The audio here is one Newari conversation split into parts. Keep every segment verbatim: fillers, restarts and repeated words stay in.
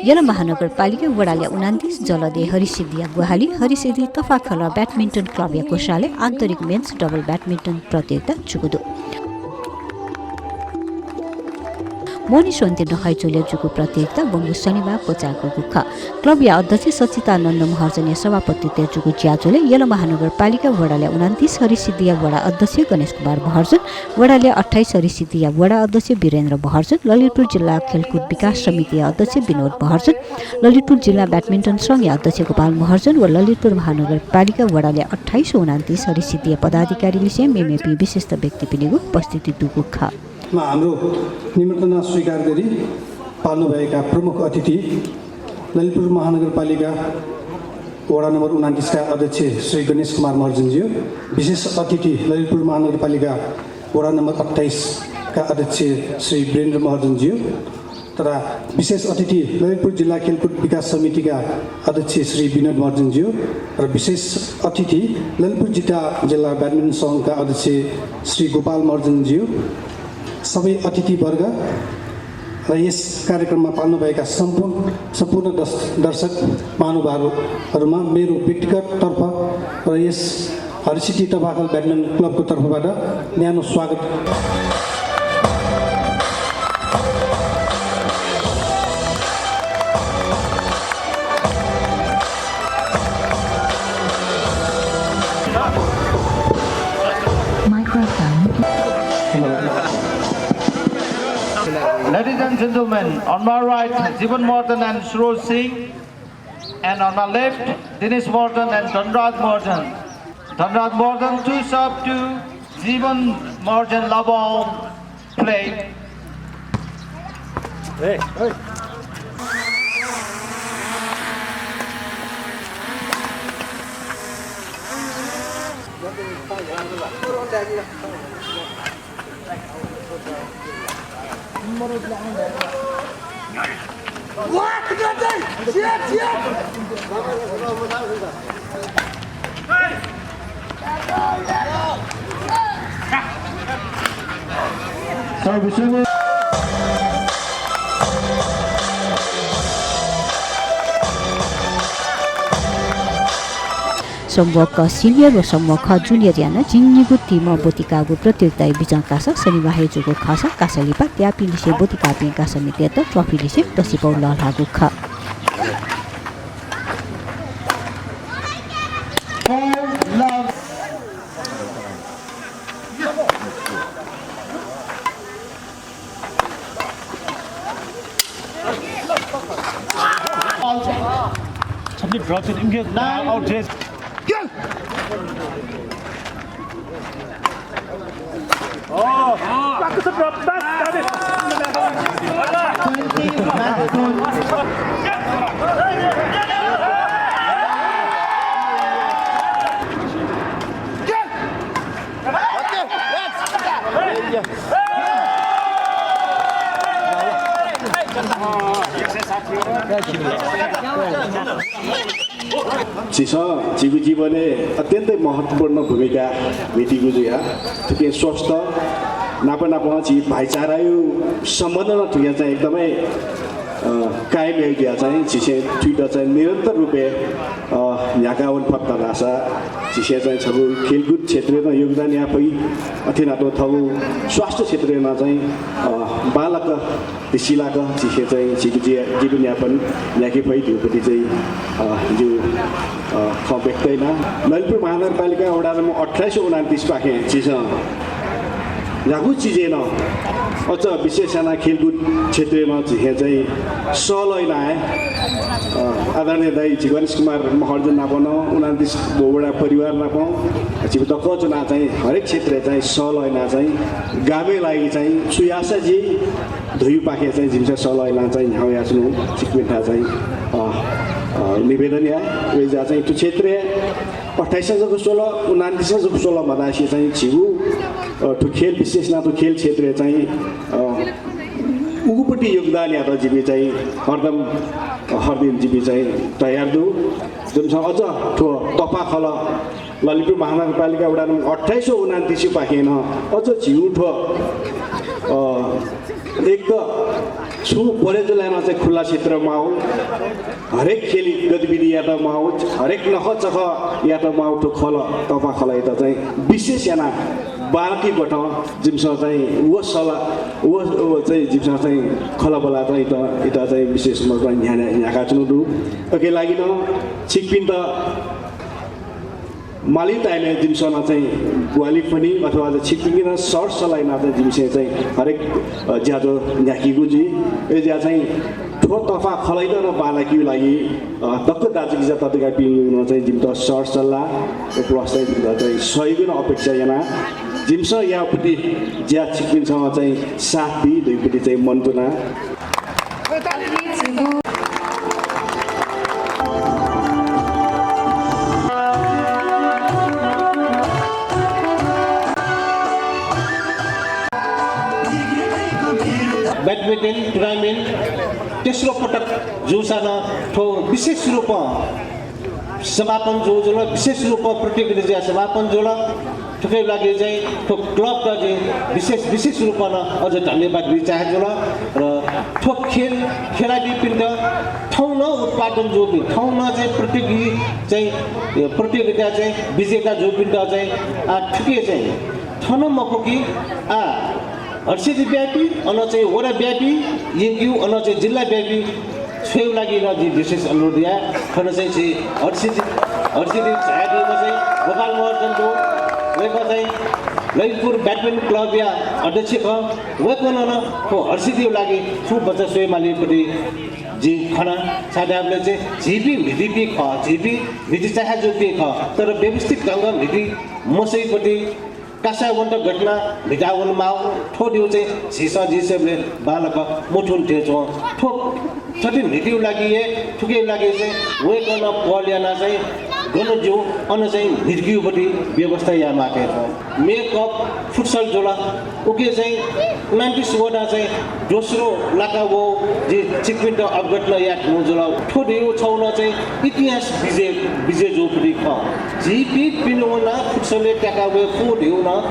यल महानगरपालिका वडाल्या उनान्तीस जलदे हरिसिद्धिया ग्वाहालि, हरिसिद्धि तफाखल ब्याडमिन्टन क्लबया ग्वसालय् आन्तरिक मेन्स डबल ब्याडमिन्टन प्रतियोगिता जूगु दु। मोहनि स्वन्ति नखःया झ्वलय् जूगु प्रतियोगिता वंगु शनिबाः क्वचायेकूगु खः। क्लबया अध्यक्ष सच्चिदानन्द महर्जनया सभापतित्वय् जूगु ज्याझ्वलय् यल महानगरपालिका वडाल्या उनान्तीस हरिसिद्धिया वडा अध्यक्ष गणेश कुमार महर्जन, वडाल्या अट्ठाइस हरिसिद्धिया वडा अध्यक्ष वीरेन्द्र महर्जन, ललितपुर जिल्ला खेलकुद विकास समितिया अध्यक्ष विनोद महर्जन, ललितपुर जिल्ला ब्याडमिन्टन संघया अध्यक्ष गोपाल महर्जन व ललितपुर महानगरपालिका वडाल्या अट्ठाइस व उनान्तीस हरिसिद्धिया पदाधिकारी लिसें मेमेपिं विशिष्ट व्यक्तिपिनिगु उपस्थिति दुगु खः। मा हाम्रो निमन्त्रणा स्वीकार गरी पाल्नुभएका प्रमुख अतिथि ललितपुर महानगरपालिका वडा नम्बर उनान्तीसका अध्यक्ष श्री गणेश कुमार महर्जनज्यू, विशेष अतिथि ललितपुर महानगरपालिका वडा नम्बर अट्ठाइसका अध्यक्ष श्री वीरेन्द्र महर्जनज्यू, तथा विशेष अतिथि ललितपुर जिल्ला खेलकुद विकास समितिका अध्यक्ष श्री विनोद महर्जनज्यू र विशेष अतिथि ललितपुर जिता जिल्ला ब्याडमिन्टन संघका अध्यक्ष श्री गोपाल महर्जनज्यू, सबै अतिथिवर्ग र यस कार्यक्रममा पाल्नुभएका सम्पूर्ण, सम्पूर्ण दर्श-, दर्शक महानुभावहरूमा मेरो व्यक्तिगत तर्फ र यस हरिसिद्धि तफाखल ब्याडमिन्टन क्लबको तर्फबाट न्यानो स्वागत। Microphone. Ladies and gentlemen, on my right, Jiban Mahorjan and Suroj Singh, and on my left, Dinesh Mahorjan and Dhanraj Mahorjan. Dhanraj Mahorjan to serve to Jiban Mahorjan, love ball, play. समूह क senior व समूह ख junior यानाः झिंनिगू team ब्वति काःगु प्रतियोगिताया बिजं कासा शनिबाः हे जूगु खःसा कासा लिपा त्याःपिं लिसे ब्वति काःपिं कासामितय्त trophy लिसे तसिपौ लःल्हाःगु खः। छन्ने drop चाहिँ इनके out जे। झीसं झीगु जीवनय् अत्यन्तै महत्त्वपूर्ण भूमिका म्हितीगु जुयाः थुकिं स्वस्थ नाप नापं झी भाइचाराया सम्बन्ध नं थुकिं चाहिँ एकदमै, अ, कायम यायेगु जुयाः चाहिँ झीसं थुइत चाहिँ निरन्तर रूपय्, अ, न्ह्याकाः वने फत धाःसा झीसं चाहिँ छगू खेलकुद क्षेत्रय् नं योगदान याये फइ, अथे नं थःगु स्वास्थ्य क्षेत्रय् नं चाहिँ, अ, बांलाक धिसिलाक झीसं चाहिँ झीगु जि-, जीवनयापन न्ह्याके फइ धइगु पति चाहिँ, अ, जिगु, अ, खँ व्यक्त याना। ललितपुर महानगरपालिका वडा नम्बर अट्ठाइस व उनान्तीस पाखें झीसं न्ह्यागु चिजय् नं अझ विशेष यानाः खेलकुद क्षेत्रय् नं झीसं चाहिँ सहलह याना हे, अ, आदरणीय दाइ झी गणेश कुमार महर्जन नाप नं उनान्तीस वडा परिवार नाप झीपिं दक्व च्वनाः चाहिँ हरेक क्षेत्रय् चाहिँ सहलह यानाः चाहिँ गामय् लागि चाहिँ छु याःसा ज्यू धइगु पाखें चाहिँ जिमिसं सहलह यानाः चाहिँ न्ह्याः वयाच्वनागु छिकपिन्थाय् चाहिँ, अ, अ, निवेदन याये। अय्‌जुयाः चाहिँ थ्व क्षेत्रय् अट्ठाइसं जक स्वल, उनान्तीसं जक स्वल मधासे चाहिँ झीगु, अ, थ्व खेल, विशेष यानाः थ्व खेल क्षेत्रय् चाहिँ, अ, उगुपट्टि योगदान यायेत जिमि चाहिँ हरदम, अ, हरदिन जिमि चाहिँ तयार दु। जिमिसं अझ थ्व तफाखल ललितपुर महानगरपालिका वडा नम्बर अट्ठाइस व उनान्तीस पाखें नं अझ झीगु थ्व, अ, एक त छुं बढे जुल याना चाहिँ खुल्ला क्षेत्र माउ, हरेक खेल गतिविधि यात माउ, हरेक नखःचखः यात माउ, थ्व खलः, तफा खलःयात चाहिँ विशेष याना बांलाकी गोथं जिमिसं चाहिँ व सल्लाह, व, व चाहिँ जिमिसं चाहिँ खलः बल्लाः चाहिँ इत, इत चाहिँ विशेष रूपमा चाहिँ न्ह्या-, न्ह्याकाच्वनु दु। उकिया लागि नं छिकपिन्त माली ताय्‌लय् जिमिसं नं चाहिँ ग्वाहालि फ्वनी अथवा चाहिँ छिकपिनिगु नं सरसल्लाह याना चाहिँ जिमिसं चाहिँ हरेक, अ, ज्याझ्वः न्ह्याकीगु जुइ। अय्‌जुया चाहिँ थ्व तफा खलःयात नं बांलाकेगु लागि, अ, दक्व दाजुकिजा तताकेहेँपिनिगु नं चाहिँ जिमित सरसल्लाह plus चाहिँ जिमित चाहिँ सहयोगया नं अपेक्षा याना जिमिसं याःगु प्रति ज्या छिकपिन्सं चाहिँ साथ बी धइगु प्रति चाहिँ मन्तुना। Badminton tournament तेस्रो पटक जूसां नं थ्व विशेष रूपं समापन जू जुल, विशेष रूपं प्रतियोगिता जुयाः समापन जुल। थुकिया लागि चाहिँ थ्व क्लबत जिं विशेष, विशेष रूपं नं अझ धन्यवाद बिया चाहे जुल। र थ्व खेल खेलाइपिन्त थौं नं उत्पादन जूपिं, थौं नं चाहिँ प्रतियोगी चाहिँ, प्रतियोगिता चाहिँ विजेता जूपिन्त चाहिँ आ थुके चाहिँ थन मखु कि आ हर्षिदीव्यापी, अन चाहिँ वडाव्यापी यंकेगु, अन चाहिँ जिल्लाव्यापी छ्वयेगु लागि नं जिं विशेष अनुरोध याये। थन चाहिँ झी हर्षिदी, हर्षिदी झायादीम्ह चाहिँ गोपाल महर्जन दु। वय्‌कः चाहिँ ललितपुर badminton क्लबया अध्यक्ष खः। वय्‌कलं नं थ्व हर्षिदीया लागि छुं भचा स्वयेमालीगु प्रति जिं खना। छाय्‌धाःबलय् चाहिँ झीपिं म्हितीपिं खः, झीपिं म्हिती चाह्या जूपिं खः, तर व्यवस्थित ढंगं म्हिती मसइगु प्रति कासाय् वनेत गथे याना म्हिता वनेमाः, थ्व धइगु चाहिँ झीसं जिं स्वयेबलय् बांलाक मथूनि थें च्वं। थ्व थथे म्हितीगु लागि हे, थुकिया लागि चाहिँ वय्‌कलं पहल याना चाहिँ गन ज्यू, अन चाहिँ म्हितीगु प्रति व्यवस्था यायेमाः थें च्वं। मे कप फुटसल जुल, उकी चाहिँ उनन्तिस वडा चाहिँ दोस्रो लाका वःगु जिं छिकपिन्त अवगत नं याये धुन जुल। थ्व धइगु छगू नं चाहिँ इतिहास विजय, विजय जूगु प्रति खः। झीपिं पिने वनाः फुटसलय् त्याका वये फु धइगु नं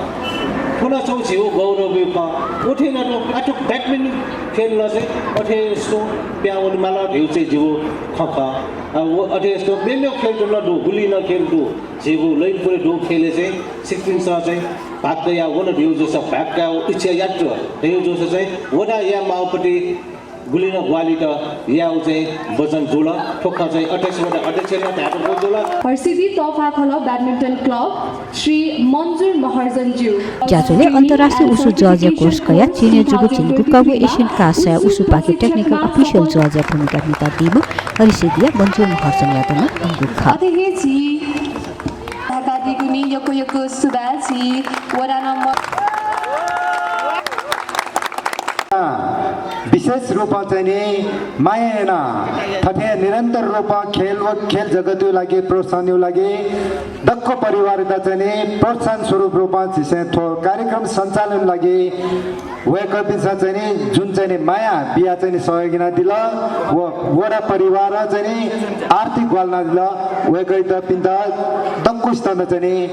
थ्व नं छगू झीगु गौरवया खँ। उथें नं थ्व, आ, थ्व badminton खेल नं चाहिँ अथे यस्तो पिहां वनेमाल धइगु चाहिँ झीगु खँ खः। आ, व अथे यस्तो मेमेगु खेल नं दु, गुलि नं खेल दु। झीगु ललितपुरय् दु खेलय् चाहिँ छिकपिन्सं चाहिँ भाग कयाः वन धइगु जूसा भाग कयाः इच्छा यात धइगु जूसा चाहिँ वडां यायेमाःगु प्रति गुलि नं ग्वाहालित यायेगु चाहिँ वचन जुल। थ्व खँ चाहिँ अध्यक्ष वडा अध्यक्षं नं धायेगु जुल। हर्षिदी तःफा खलः badminton club श्री मन्जुर महर्जनज्यू। ज्याझ्वलय् अन्तर्राष्ट्रिय वुसु जजया कोर्स कयाः चीनय् जूगु झिंगुकागु एसियन कास्सया वुसुपाखे technical official जजया भूमिका म्हितादीम्ह हर्षिदीया मन्जुर महर्जनयात नं हंगु खः। अथे हे झी धाकादीगुलिं यक्व यक्व सुभाय्। झी वडा नं म- विशेष रूपं चाहिँ नि माया यानाः थथे निरन्तर रूपं खेल व खेल जगतया लागि प्रोत्साहनया लागि दक्व परिवारयात चाहिँ नि प्रोत्साहन स्वरूप रूपं झीसं थ्व कार्यक्रम सञ्चालन लागि वय्कःपिन्सं चाहिँ नि जुन चाहिँ नि माया बिया चाहिँ नि सहयोग यानादिल व वडा परिवारं चाहिँ नि आर्थिक ग्वाहालि यानादिल। वय्कःपिन्त दक्वसितं चाहिँ नि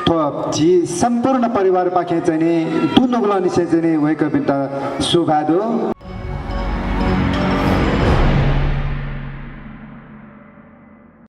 थ्व झी सम्पूर्ण परिवारपाखें चाहिँ नि दुनुगलंनिसें चाहिँ नि वय्कःपिन्त सुभाय् दु।